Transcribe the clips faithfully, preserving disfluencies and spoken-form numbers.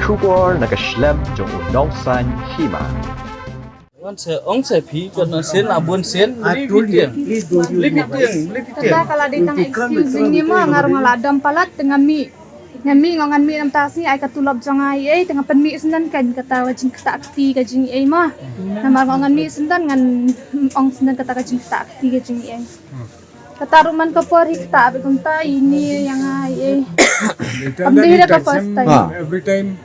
Khubor na ka shlem jong u nongsaiñ hima. Wan se ong se phi ka na sen a bun sen. I told you, please don't use my voice. Kata ka la dei tang excuse jong ngi ma, nga ruh nga la dam palat te nga mih. Nga mih, nga ngan mih namar ta sngi ai ka tulop jong nga ei, te nga pynmih syndon kan kata ka jingktah kti ka jingei ma. Namar nga ngan mih syndon ngan ong syndon kata ka jingktah kti ka jingei. Kata ruh man ka por hi ktah bad kumta ini ïa nga ei. Kam dei hi da ka first time. Every time.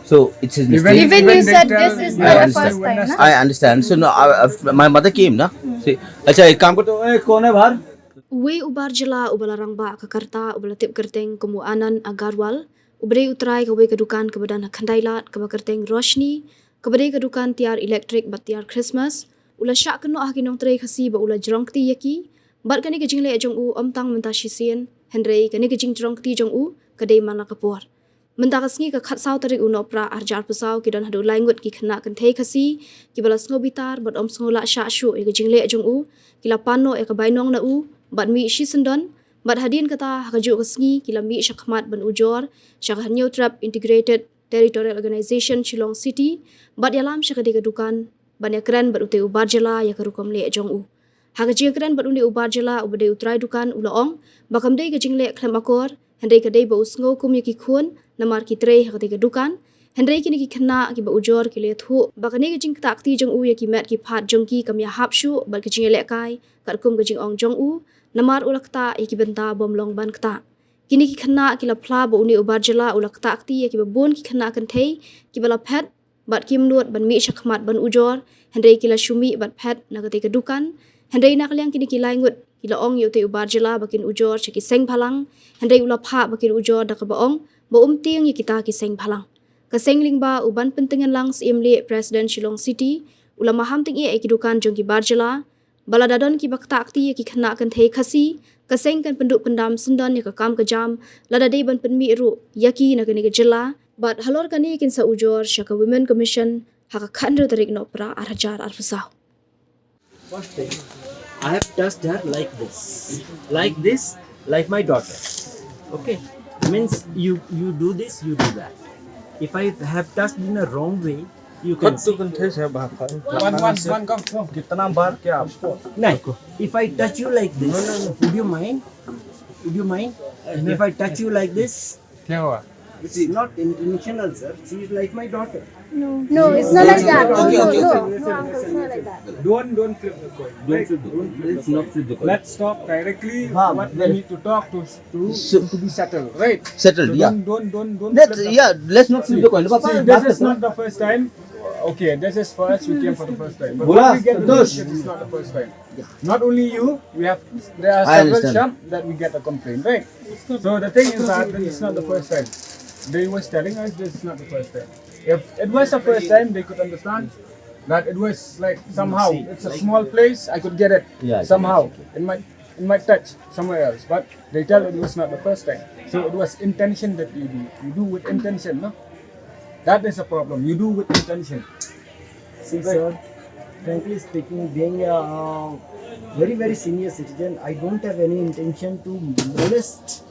So it's his mistake. Even you said this is not the first time, na? I understand. So no, I, I, my mother came, na? See, acha, ek kaam karta hu, eh, kaun hai bahar? Uwei u bar jylla uba la rangbah ka karta uba la tip kyrteng kum u Anand Agarwal, uba dei u trai kawei ka dukan kaba don ha Khyndai Lad kaba kyrteng Roshni, kaba dei ka dukan tiar elektrik bad tiar Christmas, u la shah kynnoh ha ki nongtrei Khasi ba u la jrong kti ïa ki. Bad kane ka jingleh jong u ym tang mynta shisien, hynrei kane ka jingjrong kti jong u ka dei man la ka por. Mynta ka sngi ka khatsaw tarik u Nohprah arhajar arphew saw ki don haduh lai ngut ki khynnah kynthei Khasi kiba la sngew bitar bad ym sngew lah shah shuh ïa ka jingleh jong u, ki la pan noh ïa ka bainong na u bad mih shisyndon. Bad hadien kata ha kajuh ka sngi ki la mih shakhmat ban ujor sha ka Hynñiewtrep Integrated Territorial Organization Shillong City bad ïalam sha katei ka dukan ban ïakren bad utei u bar jylla ïa ka rukom leh jong u. Ha ka jingïakren bad une u bar jylla uba dei u trai dukan u la ong ba kam dei ka jingleh khlem akor, hynrei ka dei ba u sngew kum ïa ki khun namar ki trei ha katei ka dukan. Hynrei kine ki khynnah kiba ujor ki la ïathuh ba kane ka jingktah kti jong u ïa ki met ki phad jong ki kam ïahap shuh bad ka jingïalehkai katkum ka jingong jong u, namar u la ktah ïa ki bynta bym long ban ktah. Kine ki khynnah ki la phla ba une u bar jylla u la ktah kti ïa kiba bun ki khynnah kynthei kiba la phet bad kim nud ban mih shakhmat ban ujor, hynrei ki la shu mih bad phet na katei ka dukan. Hynrei na ka liang kine ki lai ngut ki la ong ïa utei u bar jylla ba kin ujor sha ki seng bhalang, hynrei u la phah ba kin ujor da kaba ong ba um tieng ïa kita ki seng bhalang. Ka seng lyngba u Banpyntngenlang Syiemlieh, President Shillong City, u la maham tyngeh ïa ki dukan jong ki bar jylla, ba lada don kiba ktah kti ïa ki khynnah kynthei Khasi, ka seng kan pynduh pyndam syndon ïa ka kam ka jam lada dei ban pynmih ruh ïa ki na kane ka jylla. Bad halor kane kin sa ujor sha ka Women Commission ha ka khathynriew tarik Nohprah arhajar arphew saw. First thing, I have touched her like this, like this, like my daughter. Okay, means you you do this, you do that. If I have touched in a wrong way, you can. Cut to context hai bhai. One, one, one, come, come. कितना बार क्या आपको? नहीं, if I touch you like this, would you mind? Would you mind? If I touch you like this? क्या हुआ? It's not intentional, sir. She is like my daughter. No, it's not like that. No, no, no, uncle, it's not like that. Don't, don't flip the coin. Don't flip the coin. Let's not flip the coin. Let's talk directly. What we need to talk to, to, to be settled, right? Settled, yeah. Don't, don't, don't, don't flip the coin. Let's, yeah, let's not flip the coin. See, this is not the first time. Okay, this is first, we came for the first time. But what we get, this is not the first time. Not only you, we have, there are several shops that we get a complaint, right? So the thing is that it's not the first time. They was telling us this is not the first time. If it was the first time, they could understand that it was like somehow, it's a small place, I could get it. Yeah, somehow, it might, it might touch somewhere else, but they tell it was not the first time. So it was intention that you do. You do with intention, no? That is a problem. You do with intention. See, sir, frankly speaking, being a uh, very, very senior citizen, I don't have any intention to molest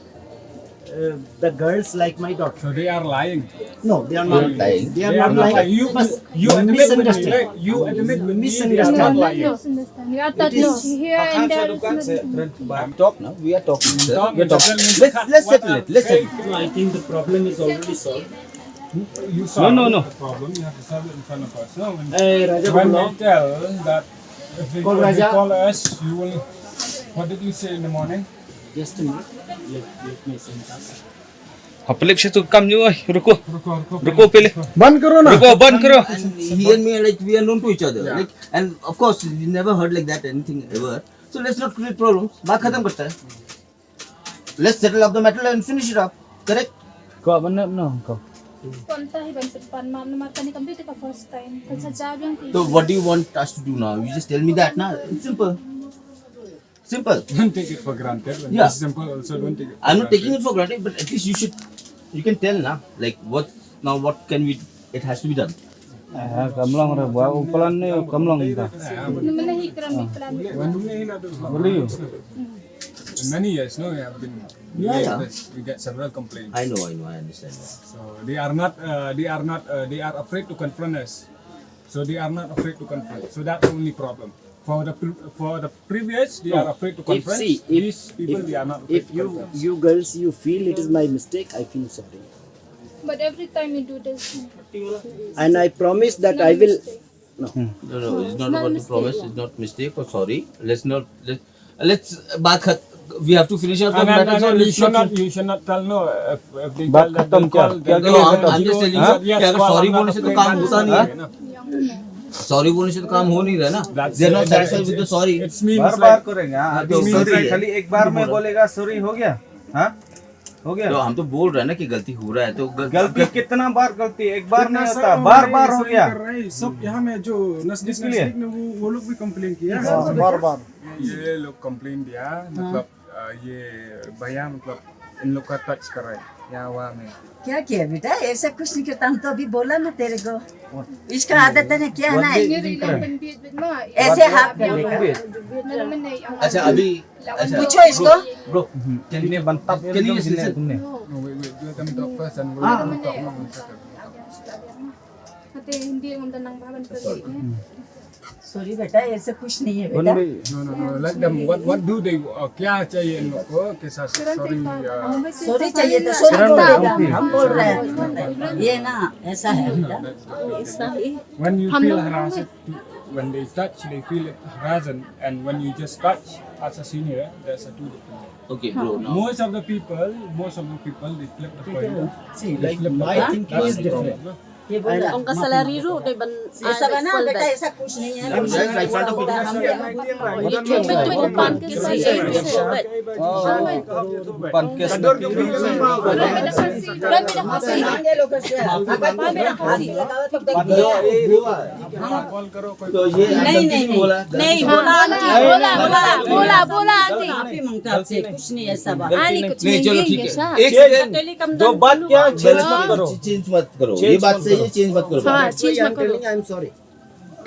uh, the girls like my daughter. So they are lying. No, they are not lying. They are not lying. You, you admit with me, right? You admit with me they are not lying. You are talking here and there is nothing. Talk now. We are talking, sir. We are talking. Let's, let's settle it. Let's settle it. No, I think the problem is already solved. You solve the problem, you have to solve it in front of us. No, when, when they tell that if they, if they call us, you will, what did you say in the morning? Just a minute. Let, let me say that. Public se to kam nyu, oi, ruko. Ruko, ruko, ruko pele. Band karo na. Ruko, band karo. And he and me, like, we are known to each other. Yeah. Like, and of course, we never heard like that, anything ever. So let's not create problems. Baat khatam karte hain. Let's settle up the matter and finish it up. Correct? Ko ban nep no ko. Kon ta hi ban pan mam namar kane kam dei ka first time. Kan sa jaw biang ti. So what do you want us to do now? You just tell me that na. It's simple. Simple. Don't take it for granted. When it's simple also, don't take it for granted. I'm not taking it for granted, but at least you should, you can tell na, like, what, now what can we, it has to be done. Ah, kam long re, ba u plan ne kam long ta. Believe you. Many years, no, we have been. Yeah, yeah. We get several complaints. I know, I know, I understand that. So they are not, uh, they are not, uh, they are afraid to confront us. So they are not afraid to confront. So that's the only problem. For the pre- for the previous, they No. are afraid to If, confront. see, if, These people, if, they are not afraid if to you, confront. You girls, you feel it is my mistake, I feel sorry. But every time you do this. And I promise that I will. No. No, no, it's not about the promise. It's not mistake or sorry. Let's not let. Let's बात खत. We have to finish our And, and, matters and, and you let's should not not, you should not tell, no, if, if they बात tell that खत्म they क्या? Call, क्या, they क्या call, खत्म? I'm just telling you, yes, कि अगर call, सॉरी I'm बोलने not से तो afraid काम to होता नहीं है। Sorry. सॉरी बोलने से तो काम हो नहीं रहा ना। That's They are not satisfied with the sorry. It's mean बार बार करेंगे। हाँ, तो सॉरी खाली एक बार में बोलेगा, सॉरी हो गया। हाँ, हो गया। तो हम तो बोल रहे हैं ना कि गलती हो रहा है, तो गल- गलती गल- कितना बार गलती, एक बार नहीं होता, बार बार हो गया। सब यहाँ में जो नजदीक नजदीक में वो, वो लोग भी कंप्लेन किया। बार बार। ये लोग कंप्लेन दिया, मतलब, अ, ये भैया, मतलब, इन लोग का टच कर रहे हैं यहाँ वहाँ में। क्या किया बेटा? ऐसा कुछ नहीं करता। हम तो अभी बोला ना तेरे को, इसका आदत है ना, क्या है ना? ऐसे हाथ कर लेगा। अच्छा, अभी, अच्छा, पूछो इसको। Bro, can you, can you just listen? No, wait, wait, let them talk first and we'll talk. Sorry बेटा, ऐसे कुछ नहीं है बेटा। No, no, no, let them, what, what do they, uh, क्या चाहिए इन लोग को? कैसा, सॉरी, uh, सॉरी चाहिए तो सॉरी बोलेगा, हम बोल रहे हैं। ये ना, ऐसा है बेटा। When you feel harassed, when they touch, they feel harassed, and when you just touch as a senior, that's a two different. Okay, bro, now. Most of the people, most of the people, they flip the coin. See, like, my thinking is different. ये बोला। उनका सैलरी रू दे बन ऐसा बना बेटा, ऐसा कुछ नहीं है। Right, right, right. ये तो वो पान के सही है। पान के तो ये नहीं, नहीं, नहीं। नहीं, बोला, बोला, बोला, बोला, बोला, आंटी। माफी मांगता आपसे, कुछ नहीं ऐसा बात। नहीं, कुछ नहीं, चलो, ठीक है। एक सेकंड। जो बात क्या, चेंज मत करो। चेंज मत करो। ये बात सही है, चेंज मत करो। हाँ, चेंज मत करो। I am sorry.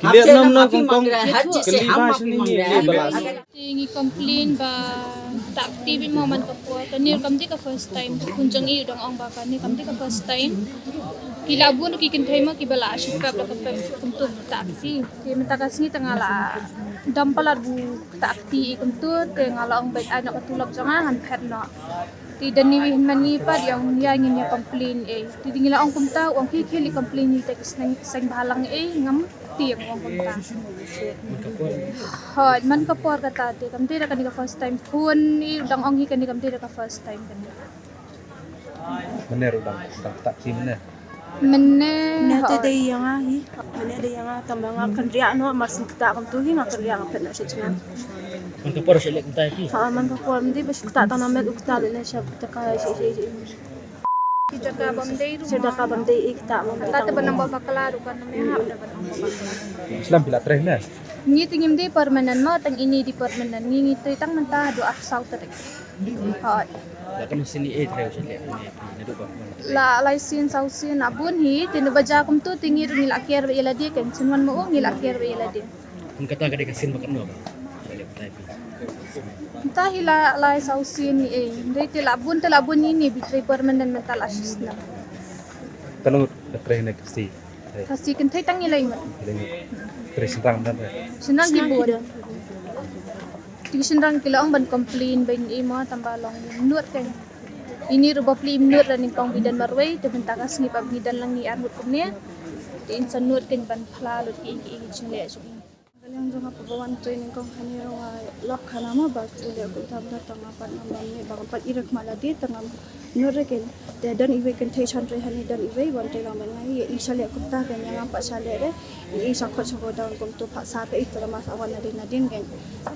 आपसे हम माफी मांग रहे हैं, हर चीज से हम माफी मांग रहे हैं। Ngi complain ba ta kti beit mo man ka por, kane kam dei ka first time. Khun jong ngi u dang ong ba kane kam dei ka first time. Ki la bun ki kynthei mo kiba la shu pep da ka pep kumto ta kti. Te mynta ka sngi te nga la dom palat ba u ta kti kumto, te nga la ong beit ai noh ka tulop jong nga, ngan phet noh. Te da ngi wi hynmen ngi pat ïa ong ïa ngin ïa complain ei. Te da ngi la ong kumta, ong khie khie leit complain ïa kita ki seng bhalang ei, ngam tieng ong kumta. Hooid, man ka por kata te kam dei da kane ka first time. Khun i dang ong hi kane kam dei da ka first time kane. Mynne ruh dang, dang tak hi mynne. Mynne, mynne te dei ïa nga hi. Mynne dei ïa nga tang ba nga kynriah noh, mar shu ktah kumto hi nga kynriah, nga phet noh sha jngai. Man ka por shu leh kumta hi. Ha, man ka por mynta ba shu ktah tang na met u ktah leh ne sha jaka sha jaka bym dei ruh. Sha jaka bym dei i ktah mo. Kata te ba nang ba bakla ruh kan ym hap da ba nang ba bakla. Slam phi la trei ne? Ngi te ngim dei permanent mo, tang ine dei permanent. Ngi ngi trei tang mynta haduh arphew tarik. Hooid. La katno sien i trei sha leh ne phi naduh ba? La lai sien saw sien, a bun hi, te naba jia kumto te ngi ruh ngi la ker beit ïa lade, kan sien wan ma u ngi la ker beit ïa lade. Hun kata ka dei ka sien ba katno ba? Sha leh kumta phi. Mynta hi la lai saw sien i, dei te la bun te la bun ine ba trei permanent mynta la shisnem. Katno da trei ne ka si? Khasi kynthei tang ïalei ngut. Ïalei ngut. Trei shynrang dan re? Shynrang ki bun. Ki shynrang ki la ong ban complain ban ïa mo tang ba long ïa nud kein. Ine ruh ba plie nud la nyngkong ba i don marwei, te mynta ka sngi ba ngi don lang ngi ar ngut kumne. Te in sa nud kein ban phla lut ki ki jingleh jong i. Ka liang jong nga ba wan trei nyngkong hangne ruh nga lok khana mo ba jingleh kumta, tang nga pat ngam mane ba ngam pat i rek ma lade tang ngam nud re kein. Te don iwei kynthei shan trei hangne, don iwei wan trei lang bad nga, i sha leh kumta kein, ïa nga pat sha leh re. I sha khot sha godown kumto pat sa peit i, te la ma sa wan nadien nadien kein.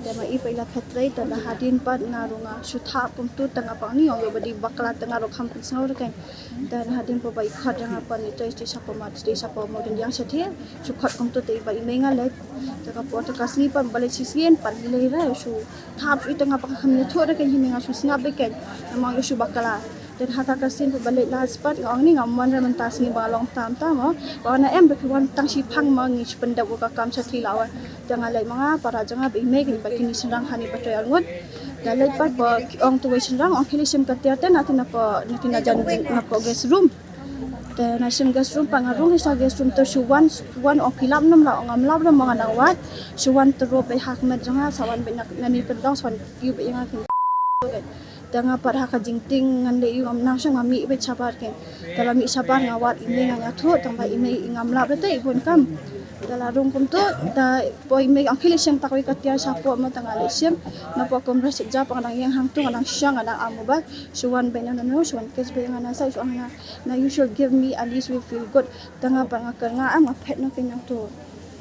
Te ma i pat i la phet trei, te la hadien pat nga ruh nga shu thap kumto, te nga pat ngi ong ïoh ba dei bakla, te nga ruh kham pynsngew re kein. Te la hadien pat ba i khot ïa nga pat i trei sha pamar, trei sha pamar, dang ïa sha the shu khot kumto, te i ba i mei nga leit. Te ka por te ka sngi pat ba leit shisien pat i lei re shu thap shu i, te nga pat ka kham ïathuh re kein, hi mei nga shu sngap beit kein. Namar ïoh shu bakla. Te hata ka sien pat ba leit last pat nga ong ni ngam wan re mynta sngi ba nga long tam tam mo. Ba na em ba phi wan tang shiphang mo, ngi shu pyndep wa ka kam sha thli la wan. Te nga leit ma nga para jong nga bad i mei kein bad kine shynrang hangne ba trei ar ngut. Da leit pat ba ki ong tu wei shynrang, ong khie leit shim ka tiar te na ti na po, na ti na jan na po guest room. Te na shim guest room pat nga rung hi sha guest room te shu wan, shu wan ong phi lap ne em la, ong ngam lap ne em, nga dang wad. Shu wan te ruh beit ha ka met jong nga, sa wan beit na, na ni kyndong, sa wan kiew beit ïa nga kin. Te nga pat ha ka jingtieng ngan leh ïa u ngam nang shuh, nga mih beit shabar kin. Te la mih shabar nga wad i mei nga ïathuh, tang ba i mei i ngam lap te i bun kam. Te la rung kumtu, te poi i mei ong khie leit shim ta kawei ka tiar shapoh mo, te nga leit shim. Na poh kamra shet ja pat nga dang ïeng hangtu, nga dang shong, nga dang am u bag. Shu wan beit na no no, shu wan kiss beit ïa nga na side, shu ong na, na you should give me at least we feel good. Te nga pat nga kyrngah em, nga phet noh kin hangtu.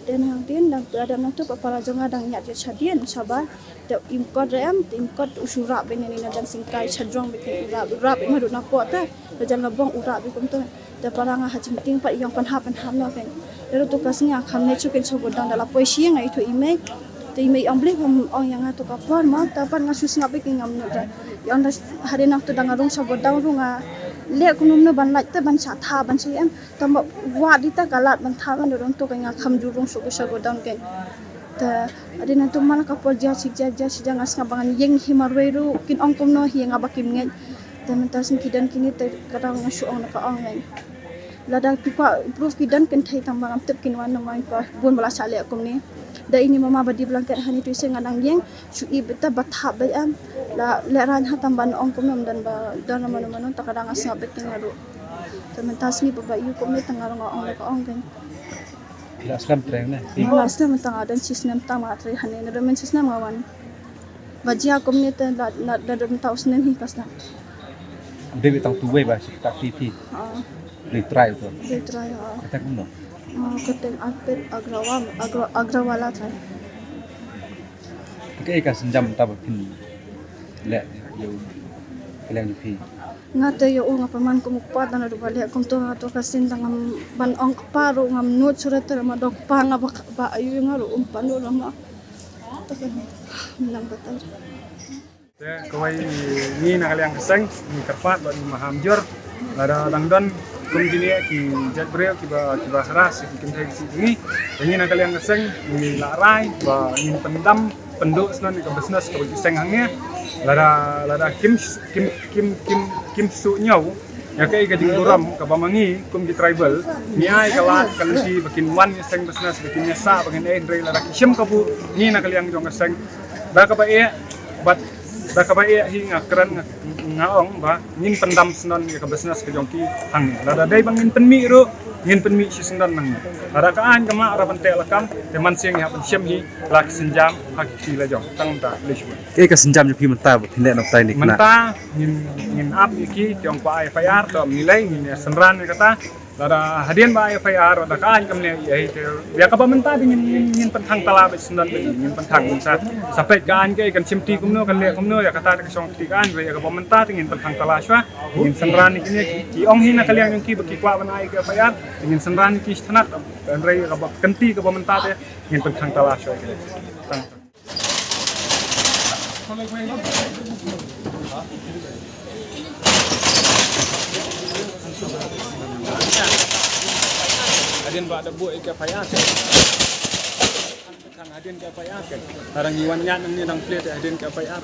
Te na hangtien dang, dang nangtu pat para jong nga dang ïaid ïaid shadien shabar. Te im kot re em, te im kot u shu rap beit na ni na jan singkai shajrong beit kin u rap, u rap beit naduh na poh te. Te jan la bong u rap beit kumtu. Te para nga ha jingtieng pat i ong pynhap pynhap noh kin. Te ruh tu ka sngi nga kham leit shuh kin sha godown, da la poi shi nga ïathuh i mei. Te i mei ong balei phim ong ïa nga tu ka por mo, te pat nga shu sngap beit kin ngam nud re. I ong da hadien nangtu da nga rung sha godown ruh nga leh kumno kumno ban lait te ban shah thap ban shah em. Tang ba wad ita ka lad ban thap ban rung tu ka nga kham ju rung shuh sha godown kin. Te hadien nangtu man la ka por jia shi jia jia shi jia nga sngap ba ngan ïeng hi marwei ruh kin ong kumno hi ïa nga ba kim ngeit. Te mynta shen ki don kine te ka dang nga shu ong na ka ong ngan. Lada ki kwah proof ki don kynthei tang ba ngam tip kin wan na ma pa bun ba la shah leh kumne. Da ini mama ba die blanket hani tu shen nga dang ïeng shu i beit te ba thap beit em. La lehrain ha tang ban ong kumne ym don ba don mano mano ta ka dang nga sngap beit kin nga ruh. Te mynta sngi ba ba ïu kumne te nga ruh nga ong na ka ong kin. La slem trei ne? Nga la slem tang, nga don shi snem tang ma trei hane, naduh mynta shi snem nga wan. Ba jia kumne te la, la, la don tau snem hi ka snem. Dei tang tu wei ba shi ta ti ti. Ah, Dei trai tu. Dei trai, ah. Kata kumno? Ah, kata Arpit Agrawal, Agra, Agrawala trai. Kaei ka sienjam ta ba phin leh ïa u kylliang jong phi? Nga te ïa u nga pynman kum u kpa, tang naduh ba leh kumto nga to ka sien tang ngam ban ong kpa ruh ngam nud shuh re, te ma dok kpa nga ba, ba ayu nga ruh um pan ruh lama. Ta ka nang batai. Te kawei ngi na ka liang ka seng ngi kyrpad bad ngi maham jur. Lada dang don kum kine ki jait briew kiba, kiba harass ïa ki kynthei ki sih jong ngi, te ngi na ka liang ka seng ngi la rai ba ngin pyndam pynduh snon ïa ka business kaba ju seng hangne. Lada, lada kim, kim, kim, kim, kim shu ñiew ïa kaei ka jingburom kaba ma ngi kum ki tribal ngi ai ka lad ka lynti ba kin wan ïa seng business ba kin ïa sah ba kin eh, hynrei lada ki shim kabu ngi na ka liang jong ka seng da kaba eh bad da kaba eh hi nga kren nga, nga ong ba ngin pyndam snon ïa ka business ka jong ki hangne. Lada dei ba ngin pynmih ruh ngin pynmih shi syndon nangne. Lada ka aiñ ka mah ruh ban teh lakam te man sing ïa ban shem hi la ki sienjam ha ki kti la jong tang ta le shu. Kaei ka sienjam jong phi mynta ba phin leh na batai ne kane? Mynta ngin, ngin ap ïa ki, ki ong kwah FIR, to ngin lei ngin ïa synran ïa kata. Lada hadien ba FIR lada ka aiñ kam leh ïa hi te ïa kaba mynta te ngin, ngin, ngin pynthang tala bad syndon bad ngin pynthang mynta. Sa peit ka aiñ ka kan shim ti kumno kan leh kumno ïa kata te ka shong ti ka aiñ ïa kaba mynta te ngin pynthang tala shuwa. Ngin synran ïa kine ki, ki ong hi na ka liang jong ki ba ki kwah ban ai ka FIR te ngin synran ïa ki sha thanat. Hynrei ïa kaba kynti kaba mynta te ngin pynthang tala shuwa ïa kine. Tang. Hadien ba da buh ïa ka FIR. Tang hadien ka FIR kan. Tang ngi wan ñiad nangne dang plie te hadien ka FIR.